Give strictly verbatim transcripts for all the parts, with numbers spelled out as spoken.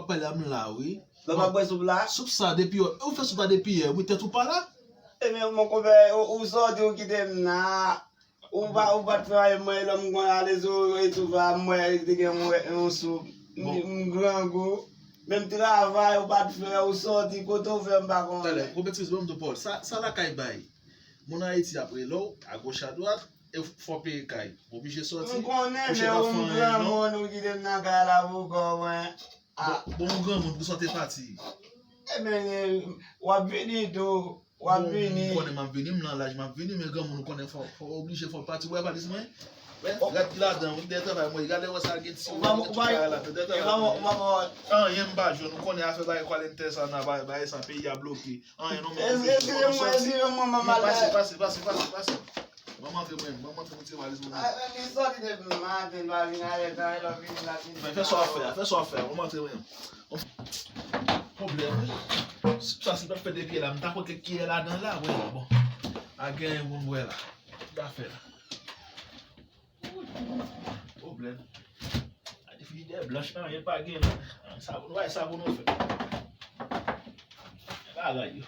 W ap pale a, m la, wi. Lè w pa bwè soup la? Soup sa depi yè. Ou fè soup la depi yè, wi, tèt ou pa la? Ebyen, mon konpè, ou, ou sòti, ou kite m nan. Ou pa, ou pa t fè anyen, mwen, lè m konn ale sou rezo a, m wè te gen yon, yon soup. M, m grangou. Menm travay, ou pa t fè, ou sòti, kote w fè, m pa konnen. Talè, konpè Tipis, ban m di w pawòl. Sa, sa lakay bay. Moun Ayiti ap rele w, agoch adwat, e fò w peye kay. W oblije sòti. M konnen, men ou m granmoun, ou kite m nan kay la pou kò mwen. Ah. Bon, bon, ou granmoun, pou sa w te pati. Ebyen, w ap vini tou. W ap vini. Bon, m konnen m ap vini, m nan laj m ap vini, men granmoun, ou konnen fò, fò w oblije, fò w pati. Ou wè valiz mwen? Wè, gad ki ladan, wi, dèyè travay mwen, gade wè sa gen ti, ou pa, ou pa, gen ti bagay ladan, dèyè travay mwen. Anyen m pa jwenn, ou konnen afè bagay kwalentè sa nan bagay, bagay sa, peyi a bloke. Anyen non, men. Eskize mwen, eskize mwen, manman. Pase, pase, pase, pase, pase. Ban m antre mwen, ban m antre mwen tire valiz mwen. Ah, men li sòti depi maten, li pa vin avèk anyen, lè w vini la, vini. Men fè sa w ap fè a, fè sa w ap fè a, ban m antre mwen. Pwoblèm, wi. Sa, si l pa t fè depi yè la, m ta kwè kèk kiyè ladan la, wè la, bon. A gen yon moun wè la. Ki afè la? Pwoblèm. Gade frijidè blanch, anyen pa gen la. Sa pou nou bay, sa pou nou fè. Bagay yo.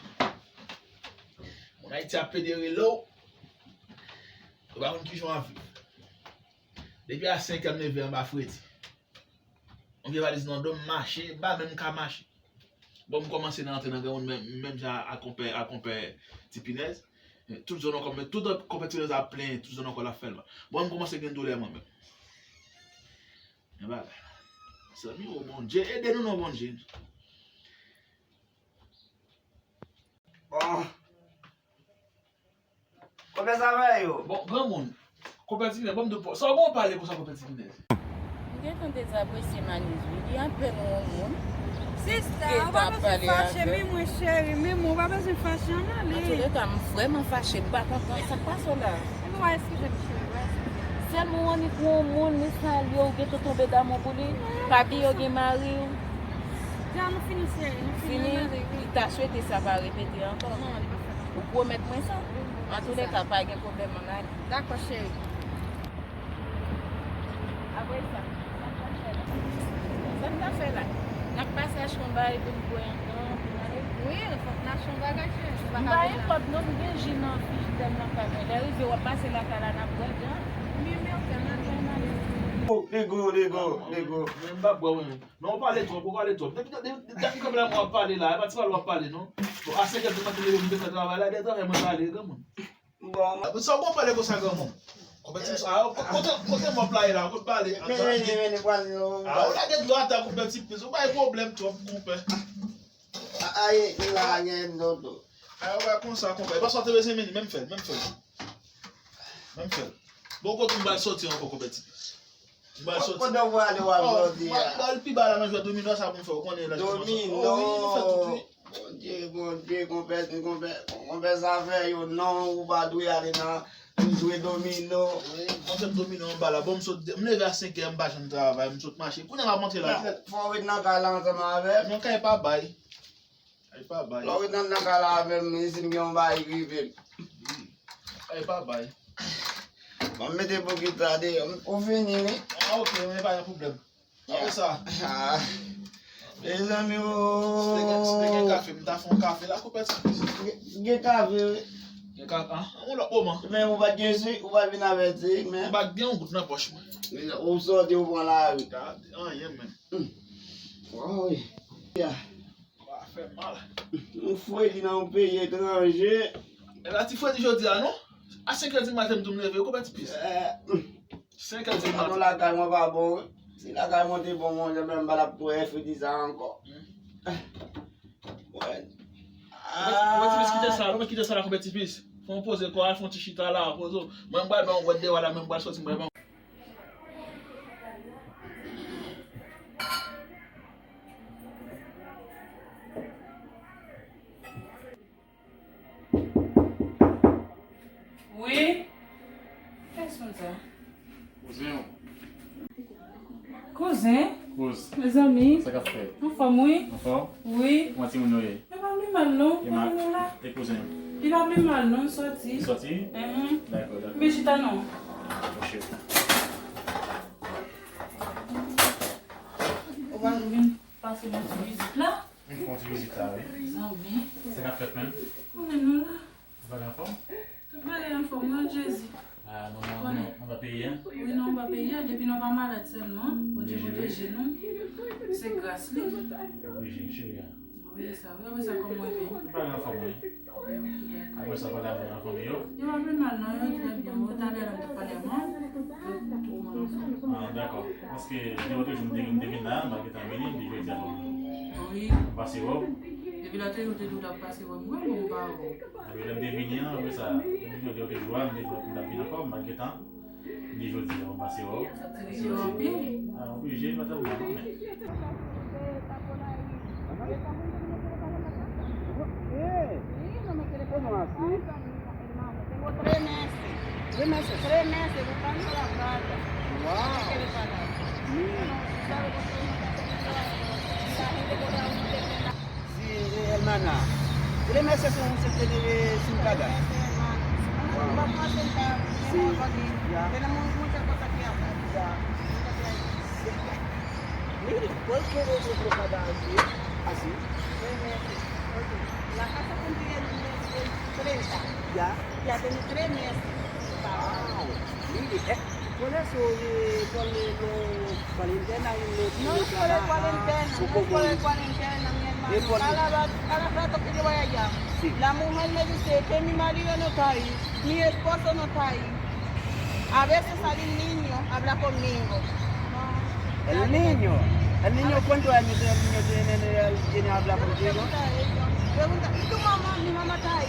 Moun Ayiti ap pede rele w. Ou pa konn kijan w ap viv. Depi a senk è m leve anba fredi. Yon vye valiz nan do m, mache, m pa menm ka mache. Bon, m kòmanse nan antre nan granmoun menm, menm jan a konpè, a konpè Ti Pinèz. Tout zòn ankò, men tout konpè Ti Pinèz ap plenyen, tout zòn ankò l ap fè l mal. Bon, m kòmanse gen doulè mwen menm. Men bagay la. Zanmi, o Bondye, ede nou non, Bondye. Bon. Konbyen sa fè yo? Bon, granmoun, konpè Ti Pinèz, ban m di w, sa w bon pale konsa, konpè Ti Pinèz? M gentan dezapresye Maniz wi, li apèn yon moun. Sista, ou pa bezwen fache, men mwen cheri, men mwen, ou pa bezwen fache, ann ale. Antouleka, m vrèman fache, m pa kontan. Sa k pase w la? Epi w a eskize m, cheri, w a eskize m. Sèlman w annik yon moun, li salye w, ou gentan tonbe damou pou li. Papi yo gen mari w. Jan nou fini, cheri, nou fini, ann ale, wi. Li ta swete sa pa repete ankò. Non, li pa fè ankò. Ou pwomèt mwen sa? Wi, m pwomèt ou sa. Antouleka, pa gen pwoblèm, ann ale. Dakò, cheri. Apre sa, sa n ta fè la? Sa n ta fè la? N ap pase achte yon bagay pou n bwè andan, pou n ale? Wi, fòk n achte yon bagay, cheri. M pa gen kòb non, m gen ji nan frijidè m nan kay mwen. Lè rive, w ap pase lakay la, n ap bwè, jan. Wi, men oke, n ale, n ale. Oh, nego, nego, nego. Men m pa bwè, wi. Non, ou pale twòp, ou pale twòp. Depi, depi, depi kanpe la, w ap pale la. E pa ti pale w ap pale, non. Bon, a senk è di maten, leve, m te fè travay la, de travay mwen pale, granmoun. Bon. Sa w konn pale konsa, granmoun? Konpè Ti Pis, a, kote, kote mòp la ye la, ou konn pale. Men, men, men, men, men, men. A, ou lage dlo atè, konpè Ti Pis, ou bay pwoblèm twòp, konpè. A, a, e, e la, gen dlo tou. A, ou bay konsa, konpè. E pa sa w te bezwen vini, menm fè l, menm fè l. Menm fè l. Bon, kote m pral sòti ankò, konpè Ti Pis. M pral sòti. Kote w prale w ap sòti a? M pral pi ba la nan jwèt domino sa pou m fè, ou konnen lè domino. Oh, wi, nou fè tout, wi. Bondye, Bondye, konpè, konpè, konpè sa fè yo non, ou pa dwe ale nan jwe domino. Wi, mwen fè domino anba la. Bon, m sot, m leve a senk è, m pa janm travay, m sot mache. Kounye a m ap monte la. Fò w ret nan kay la ansanm avè m. Non, kay pa bay. Ay pa bay. Lè w ret anndan kay la avè m, isit m gen yon bagay ki rive m. Ay pa bay. Ban m mete bokit la deyò. Ou fini, wi. Ah, ok, men pa gen pwoblèm. Apre sa. Ah. Mezanmi, o. Si te gen, si te gen kafe, m ta fè yon kafe la, konpè Ti Pis. Gen, gen kafe, wi. Gen kafe, ah, yon lòt moman. Men ou pa t gen sik, ou pa t vin avèti, men. M pa t gen yon goud nan pòch mwen. Ou sòti, ou pran lari. Gade, anyen, men. Hmm. Woy. Ya. Sa fè mal. Yon fredi nan yon peyi etranje. E pa ti fredi jodi a, non? A senk è di maten m tou m leve, konpè Ti Pis? Eh, senk è di maten. Anon lakay mwen pa bon, wi. Si lakay mwen te bon, mwen, m pa t ap wè fredi sa ankò. Hmm. Wè. Konpè Ti Pis, kite sa, konpè, kite sa la, konpè Ti Pis. Fè yon poze kò, al fè yon ti chita la, poze w. Mwen, m pral ba yon gwòt deyò la, mwen, m pral sòti, m pral ba yon Wi. Kiyès moun sa? Kouzen w. Kouzen? Kouz. Mezanmi. Sa k ap fèt? Anfòm, wi. Anfòm? Wi. Kòman timoun yo ye? Yo pa pli mal, non. Kote nou la? E kouzen? Li pa pli mal, non, li sòti. Li sòti? Mhm. Dakò, dakò. Vin chita, non. Ok. Ou pa vin pas Yon ti vizit la. M fè yon ti vizit la, wi. Zanmi. Sa k ap fèt menm? Konnen nou la. Bagay anfòm? Tout bagay anfòm, wi, Jezi. Ah, nou nan, nou nan, nou nan peyi a? Wi, nou nan peyi a. Depi nou pa malad sèlman, Bondye pwoteje nou. Se gras li. Oblije, cheri a. Wi, sa, wi, apre sa, kòman w ye? Tout bagay anfòm, wi. Wi, wi, dakò. Apre sa, pale avè nan fanmi yo? Yo pa pi mal, non, yo trè byen. Bon, talè la, m t ap pale avè yo. Yo tout moun anfòm. Ah, dakò. Paske, lòt jou, m te, m te vin la, m pa t gentan vini, m di jodi a, bon, m pase wè w. Wi. Depi lòt jou, w te di w t ap pase wè m, mwen, bon, m pa wè w. Wi, lè m te vini an, apre sa, m te di w te jou a, m te di w m t ap vin ankò, m pa t gentan. M di jodi a, m pase wè w. Triste anpil. Ah, oblije, pa tèlman, non, men. Tres meses. Tres meses. Tres meses buscando la plata. Wow. No quiere pagar. Mira. Bueno, tú sabes cuánto uno está teniendo ahí. Y la gente por ahí no te Sí, eh, hermana. Tres meses sin, sin tener, eh, sin pagar. Tres meses, hermano. Wow. Vamos a sentarnos, sí, tenemos, porque ya, tenemos muchas cosas que hablar. Ya. Muchas gracias. Mire, ¿por qué no se paga así? Así. Tres meses. Ok. La casa contiene el, el treinta. Ya. Ya tiene tres meses sin pagar. Wow. Mire, eh, por eso, eh, por lo, cuarentena y lo... No es por el cuarentena, no es por el cuarentena, mi hermano. Cada, cada rato que yo voy allá, sí, la mujer me dice que mi marido no está ahí, mi esposo no está ahí. A veces sale el niño, habla conmigo. El niño, el niño, ¿cuántos años tiene el niño? ¿Tiene, tiene habla contigo? Pregunta, ¿y tu mamá? Mi mamá está ahí.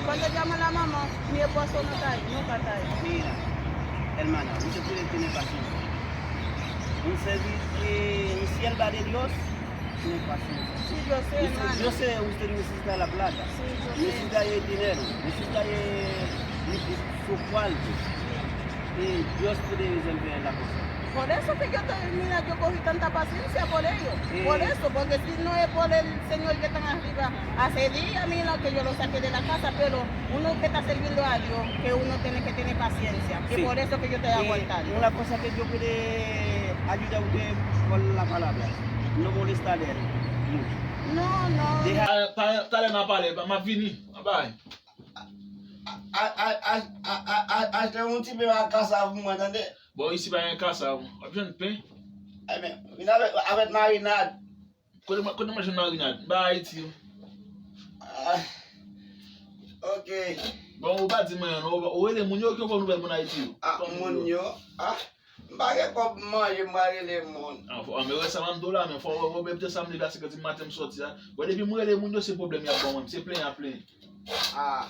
Cuando llama la mamá, mi esposo no está ahí, nunca está ahí. Mira, hermana, usted puede tener paciencia. Un servi-, eh, un sierva de Dios tiene paciencia. Sí, yo sé, hermano. Yo sé, usted necesita la plata. Sí, yo sé. Necesita el dinero, necesita el, el, su cuarto. Sí. Y Dios puede resolver la cosa. Por eso que yo te, mira, yo cogí tanta paciencia por ellos. Sí. Por eso, porque si no es por el Señor que están arriba, hace días, mira, que yo lo saqué de la casa, pero uno que está sirviendo a Dios, que uno tiene que tener paciencia, que sí, por eso que yo estoy aguantando. Y una cosa que yo puedo ayudarte con la palabra, no molestarle mucho. No, no. Deja... Talè, talè, talè n a pale, m ap vini. Bye. A, a, a, a, a, a, achte yon ti pe a kasa pou mwen, tande? Bon, isi pa gen kasa, w ap jwenn pen. Ebyen, vin avèk, avèk marinad. Kote mwen, kote mwen jwenn marinad? M pa Ayiti. Ah, ok. Bon, ou pa di mwen, non, ou, ou rele moun yo, ki yon bon nouvèl moun Ayiti yo? Ah, moun yo? Ah, m pa gen kòb manje, m pa rele moun. Ah, fò, ah, men wè sa m ap di w la, men fò, wè, wè, wè, sa m leve a senkant di maten m sòti a. Wè, depi m rele moun yo, se pwoblèm y ap ban mwen, se plenyen y ap plenyen. Ah.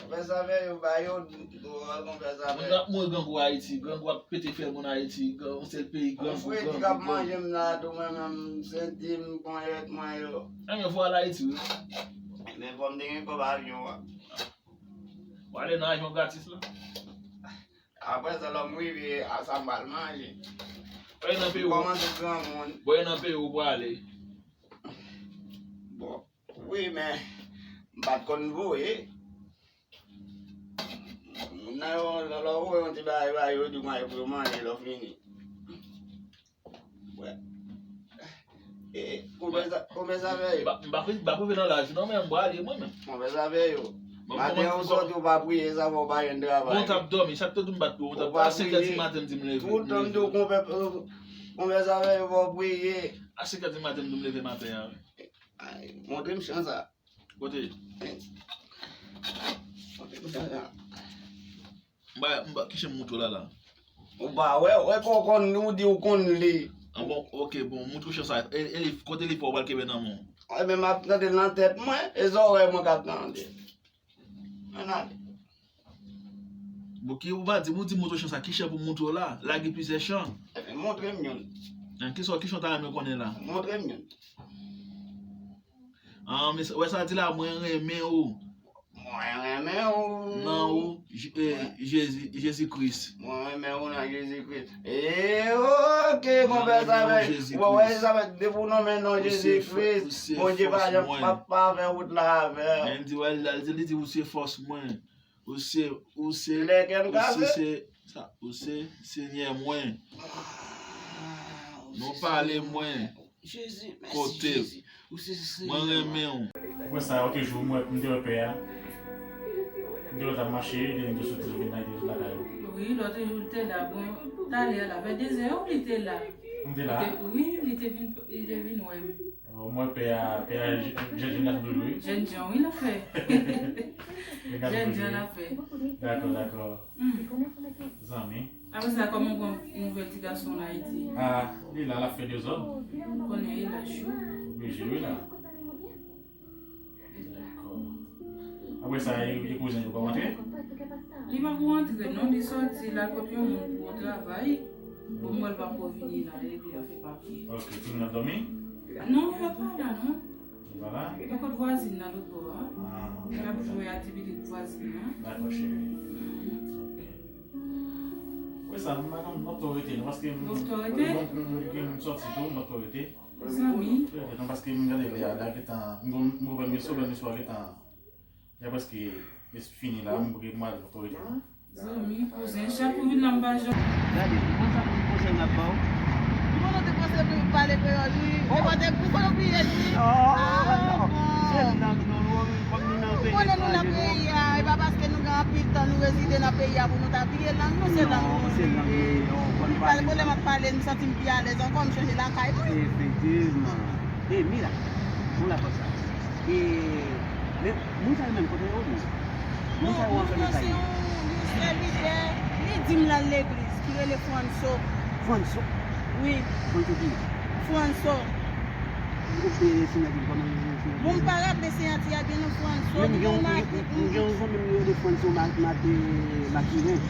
Konpè Savè yo, ba yo dwòl, konpè Savè. Moun ap mouri grangou Ayiti, grangou ap pete fè moun Ayiti, gran, yon sèl peyi, grangou, grangou, grangou. Fredi k ap manje m nan tou, mwen menm, m senti m ponyèt mwen yo. Ebyen, fò w al Ayiti, wi. Men fò m te gen kòb avyon an. W ale nan avyon gratis la. Apre sa, lè m rive, a sa m pral manje. Bon, e nan peyi w. M kòmanse granmoun. Bon, e nan peyi w ou prale. Bon. Wi, men m pa t konn voye. Moun nan yo, lè, lè w voye yon ti bagay ba yo, yo di w manje pou yo manje lè w fini. Wè. E, konpè Sa-, konpè Savè yo. M pa, m pa, m pa rive nan laj non, men m prale mwen menm. Konpè Savè yo. Maten an ou sòti ou pa priye, sa fè w pa jwenn travay. Bon, w t ap dòmi, sa k te di m bat pou ou, w t ap, a senk è di maten m di m leve. Toutan m di w konpè, konpè Savè yo, fò w priye. A senk è di maten m di m leve maten an, wi. Ay, montre m chan sa. Kote? Montre m chan sa. M ba, m ba, ki chan m montre w la la? Ou pa wè, wè kon konn, ou di ou konn li. Ah bon, ok, bon, montre w chan sa. E, e li, kote li fè w pral kenbe nan men w? Ebyen, m ap tande l nan tèt mwen, e zòrèy mwen k ap tande. Ann ale. Bon, ki ou pa di, ou di montre w chan sa, ki chan pou m montre w la? La gen plizyè chan. Ebyen, montre m youn. Nan ki sòt, ki chan w ta renmen konnen la? Montre m youn. Ah, men sa, wè sa di la, mwen renmen ou. Mwen renmen ou. Nan ou, Je-, eh, Jezi, Jezi Kris. Mwen renmen ou nan Jezi Kris. E, ok, konpè Savè. Mwen renmen ou, Jezi Kris. Wè, wè, Savè, depi w nonmen non Jezi Kris, Bondye pa janm p ap pa fè wout la avè w. Men li di, wè, li di, li di, ou se fòs mwen. Ou se, ou se, ou se, se, sa, ou se Senyè mwen. Non pale mwen. Jezi, mèsi Jezi. Ou se Senyè. Mwen renmen w. Apre sa, lòt jou, mwen, m te wè pè a. M te wè l t ap mache, li te soti sou vin nan, li te sot lakay ou. Wi, lòt jou, li te la. Bon, talè a la, vè dezè, wi, li te la. M te la? Li te, wi, li te vin, li te vin wè m. Mwen, pè a, pè a, jèn, jèn gason toujou, wi. Jèn jan, wi, l ap fè. Jèn jan, l ap fè. Dakò, dakò. Zanmi. Apre sa, kòman w pran nouvèl ti gason w nan Ayiti? Ah, li la, l ap fè dezòd. Ou konnen e laj yo. Oblije, wi, la. Dakò. Apre sa, e, e kouzen yo pa rantre? Li pa pou rantre, non. Li sòti lakòt yon moun pou yon travay. Bon, m wè l pa ko vini la, epi l ap fè papye. Ok, timoun ap dòmi? Non, yo pa la, non. Yo pa la? Yo kot vwazin nan lòt bò a. Ah, y ap dakò, jwe a ti pitit vwazin nan. Dakò, cheri. Mhm. Ok. Wi, sa, m pa konn, m ap tou rete, non, paske m, m, m, m sòti tou, m ap tou rete. Zanmi. M ap tou rete, non, paske m gade lè a, la gentan, m, m konprann gen sou lè misye gentan. Ya prèske fini la, m pou m al, m ap tou rete, non. Zanmi, kouzen, chak ou vin la m pa janm. Gade, ou konn sa pou konsèy m ap ba w? Ou konn ou te panse pou pale kreyòl, wi. Oh. Ou konn ou bliye l, wi. Oh, ah, non. Se lang nou, nou, kòm nou nan peyi etranje, nou. Ou konnen nou nan peyi a, e pa paske nou gen anpil tan nou rezide nan peyi a pou nou ta bliye lang nou, se lang nou. Non, se lang nou, non, ou konn pale. Pale, pwoblèm ap pale, m santi m pi alèz ankò, m chanje lakay mwen. Efektivman. E, Mila, bon la konsa. E, men, moun sa yo menm, kote yo ye? Moun sa yo anfèmen sa yo? Bon, moun nan se yon, yon sèvitè, li di m l al legliz, ki rele Franso. Franso? Wi. Franso ki? Franso. Ou te sinyati l kòman? Bon, m pa raple siyati a byen non, Franso. Men m gen yon, m gen yon zanmi m yo rele Franso Ma-, Ma-, e, Makiren.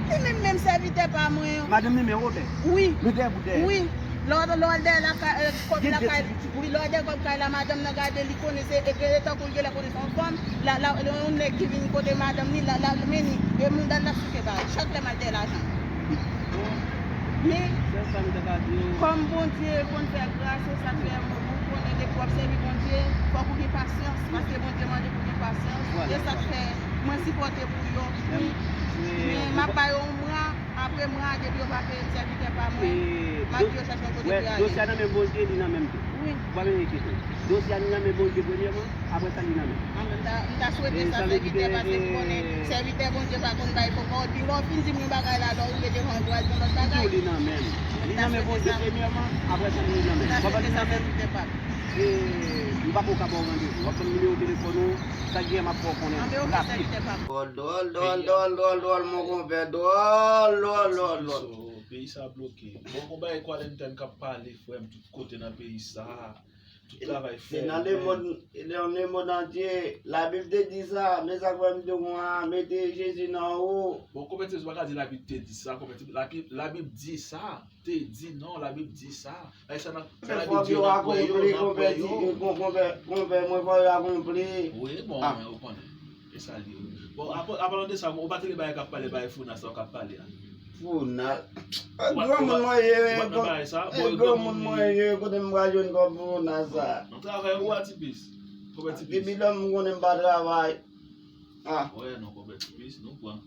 Li menm, menm sèvitè pa mwen an. Madanm li men Wobè? Wi. Men dèyè bout dèyè. Wi. Lè w, lè w al dèyè lakay, e, kòb lakay, wi, lè w al dèyè kòb kay la, madanm nan gade, li konnen se, e, e, tankou l genlè konnen se yon fanm, la, la, yon nèg ki vin kote madanm li, la, la, mennen, e, mouda l ap souke ba l, chak lè m al dèyè lajan. Men, kòm Bondye konn fè gras, se sa k fè, ou konnen, depi w ap sèvi Bondye, fòk ou gen pasyans, paske Bondye mande pou gen pasyans. E sa k fè mwen sipòte pou yo. Men, men m ap ba yo yon mwa, apre mwa, depi yo pa peye m sèvitè pa mwen, m ap di yo chache yon kote pou y ale. Dosye a nan men Bondye, li nan men m tou. Wi. Ou pa menm enkyete w. Dosye a li nan men Bondye premyèman, apre sa li nan men m. An, men m ta, m ta swete sa, sèvitè, paske m konnen sèvitè Bondye pa konn bay fo pawòl. Pi lè w fin di m yon bagay la, lè w rive devan, w pral di yon lòt bagay. Li nan men m. Li nan men Bondye premyèman, apre sa li nan men m. Konprann li nan men m? E, m pa poko ka ba w randevou. W ap ban m nimewo telefòn ou, sa k genyen m ap fè w konnen rapid. Dwòl, dwòl, dwòl, dwòl, dwòl, dwòl, mon konpè, dwòl, dwòl, dwòl, dwòl. Peyi sa bloke. Bon, gon bagay kwarantenn k ap pale, frè m, tout kote nan peyi sa. Tout travay fè. E nan lemonn, e nan lemonn antye, Labib te di sa, men sa k fè m di w konsa, mete Jezi nan ou. Bon, konpè, se pa ka di Labib te di sa, konpè, Labib, Labib di sa, te di non, Labib di sa. Ay, sa nan, sa Labib di yo nan kwè yo, nan kwè yo. Konpè, konpè, mwen fò yo akonpli. Wi, bon, men ou konnen. E sa l ye, wi. Bon, apa-, apalan de sa, ou pa tande bagay k ap pale, bagay Founas la k ap pale a? Founas. Granmoun mwen ye, e granmoun mwen ye, kote m pral jwenn kòb Founas sa? Nou travay ou a Tipis? Konpè Tipis. Depi lè m konnen m pa travay. Ah. Wè, non, konpè Tipis, nou pran.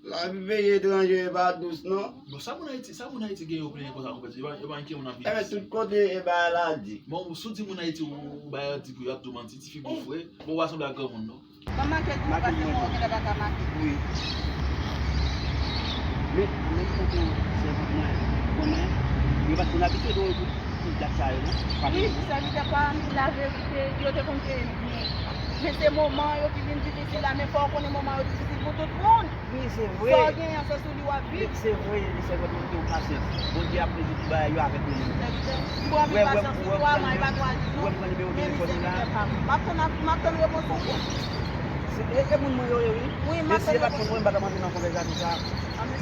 Lavi peyi etranje e pa dous, non. Bon, sa moun Ayiti, sa moun Ayiti gen yo plenyen konsa, konpè Tipis? Yo pa, yo pa enkyete moun nan peyi. Enben, tout kote, e bagay la di. Bon, si w di moun Ayiti, ou, ou ba yo di pou yo ap di w manti, tifi bon vre. Bon, ou pa sanble ak granmoun, non. Pa make pou mwen, paske mwen genlè pa ka make. Wi. Men, an menm tan ke sèvant mwen, kòman, yo pa t konn abitye nou pou dat sa yo, non? Wi, sèvitè pa m, laverite, yo te konn peye m byen. Men se moman yo ki vin difisil la, men fò w konnen moman yo difisil pou tout moun. Wi, se vre. Sa w genyen an, se sou li w ap viv. Se vre, li se vre, Bondye gen pasyans. Bondye ap rezoud tout bagay yo avèk nou menm. Sèvitè, m pran anpil pasyans sou twa mwa, e pa twa jou non. Ou wè m pran nimewo telefòn ou la? M ap tann, m ap tann repons ou. Se, e, e moun mwen yo ye, wi. Wi, m ap tann repons ou. Men si e pa t moun mwen, m pa t ap antre nan konvèsasyon sa.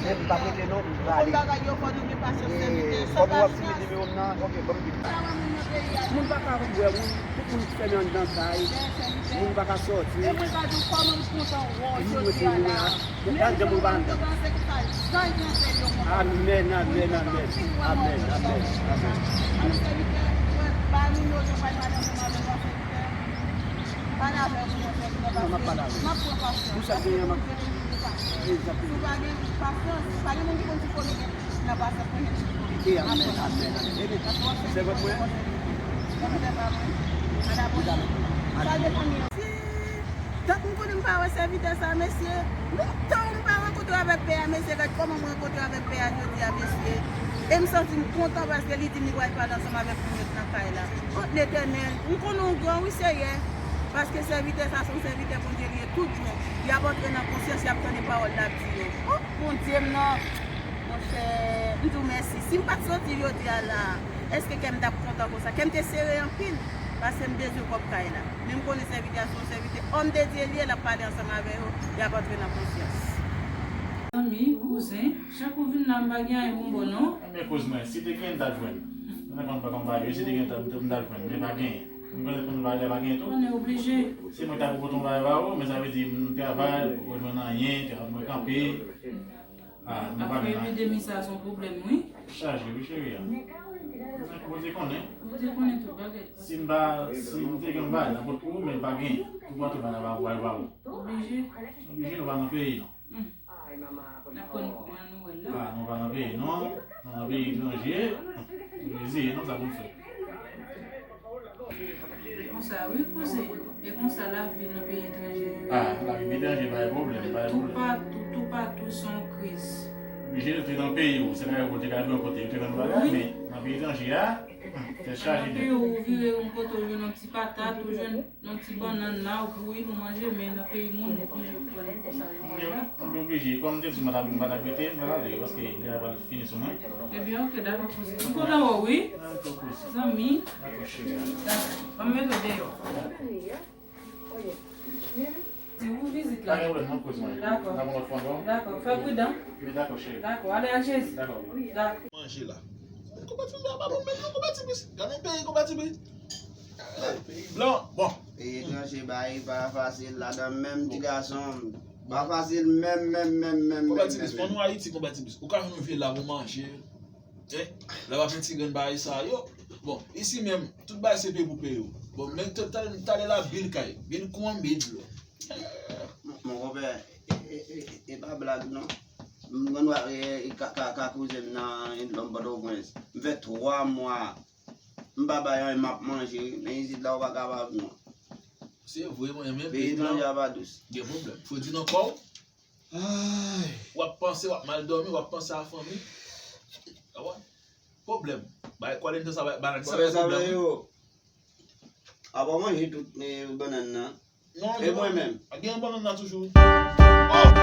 Men m p ap rete non, m prale. Ou konn bagay yo, fò nou gen pasyans, sèvitè. Fò nou ap sipliye nimewo m nan. Ok, ban m di. Moun pa ka wè moun, tout moun fèmen anndan kay. Moun pa ka sòti. E mwen ka di w kòman m kontan wè w jodi a la. Menm jan mwen te panse ke sa jan l panse yo kontan. Amèn, amèn, amèn. Amèn, amèn, amèn. Amèn, sèvitè, mwen bay moun yo, yo bay madanm mwen avè mwen, sèvitè. Pale avè yo, sèvitè, paske m ap pran pasyans. Pou sa genyen, m ap. Egzakteman. Si w pa gen pasyans, pa gen moun ki konn si konnen gen nan pasyans mwen gen. E amèn, amèn, amèn. Ebyen, sèvant mwen. Tank m konnen m pa wè sèvitè sa, mesye. Lontan m pa rankontre avèk pè a, mesye. Gad kòman m rankontre avèk pè a jodi a, mesye. E m santi m kontan paske li di m li pral pale ansanm avèk moun yo nan kay la. O Letènèl, m konnen w gran, wi, Seyè. Paske sèvitè sa se yon sèvitè Bondye li ye tout bon. Y ap antre nan konsyans, y ap tande pawòl l ap di yo. O Bondye m nan, monchè, m di w mèsi. Si m pa t soti jodi a la, èske kè m t ap kontan konsa? Kè m te sere anpil, paske m bezwen kòb kay la. Men m konnen sèvitè a se yon sèvitè òm de Dye li ye, l ap pale ansanm avè yo, y ap antre nan konsyans. Zanmi, kouzen, chak ou vin la, m pa gen anyen pou m ba w non. Ebyen, kouz mwen, si te gen, m t al jwenn. Mwen konn pa konn bagay, si te gen, m t al jwenn, men pa gen. M konnen pou m bagay la pa gen tou. On est obligé. Se mwen k ta pou pote yon bagay ba ou, men sa vle di m travay, m poko jwenn anyen, mwen kanpe. Ah, nou pa menm. Apre epidemi sa, se yon pwoblèm, wi. Chaje, wi, cheri a. Bondye konnen. Bondye konnen tout bagay. Si m pa, si m te gen yon bagay, m ap pot pou ou, men pa gen. Ou pa tou bagay la pa pou al ba ou. Oblije. Oblije, nou pa nan peyi, non. Hmm. N ap konn pran nouvèl la. Ah, nou pa nan peyi, non. Nou nan peyi etranje. Nou reziye, non, sa pou n fè. Konsa, wi, kouzen. E konsa lavi nan peyi etranje yo ye. Ah, lavi etranje pa gen pwoblèm, pa gen pwoblèm. Toupatou, toupatou se yon kriz. Oblije rete nan peyi w, se pa yon kote ka jwenn kote, rete nan bagay, men nan peyi etranje a, tèt chaje nèt. Nan peyi w, ou vire yon kote, ou jwenn yon ti patat, ou jwenn yon ti bannann la, ou bouyi, nou manje, men nan peyi moun, ou oblije pran konsa yo la. Mwen oblije, kòm m te di w, m pa t ap, m pa t ap rete, m pral ale, paske lè a pral fini sou mwen. Ebyen, oke, dakò, kouzen. M kontan wè w, wi. Zanmi. Dakò, cheri. Dakò. Ban m mete w deyò. Ti ou vizit la. Pa gen pwoblèm, non, kouz mwen. Dakò. N ap yon lòt fwa ankò. Dakò, fè pridan. Wi, dakò, cheri. Dakò, ale ak Jezi. Dakò. Dakò. Manje la. Konpatiblis, pa bon menm non, konpatiblis. Gade yon peyi, konpatiblis. Blan, bon. Peyi etranje, bagay pa fasil ladan menm, ti gason. Pa fasil menm, menm, menm, menm, menm, menm. Konpatiblis, bon, nou Ayiti, konpatiblis. Ou ka jwenn yon vye lam ou manje. Hein? Lè w ap fè ti grenn bagay sa yo. Bon, isi menm, tout bagay se peye pou peye yo. Bon, men t-, talè, talè la bil kay, bil kouran, bil dlo. Mon, mon konpè, e, e, e, e pa blag non. M konn wè, e, e, ka, ka, ka kouzen m nan yon lòm Pòtoprens. M fè twa mwa. M pa bay anyen, m ap manje, men isit la ou pa kapab non. Se vre, mwen menm, peyi etranje a pa dous. Gen pwoblèm. Fò di nan kò w. Ay. W ap panse, w ap mal dòmi, w ap panse a fanmi. Awa. Pwoblèm. Bay kwalite sa, bay, bay sa, bay pwoblèm. Yo. Apa w manje tout, eh, bannann nan? Non, e mwen menm? Gen bannann nan toujou. Oh!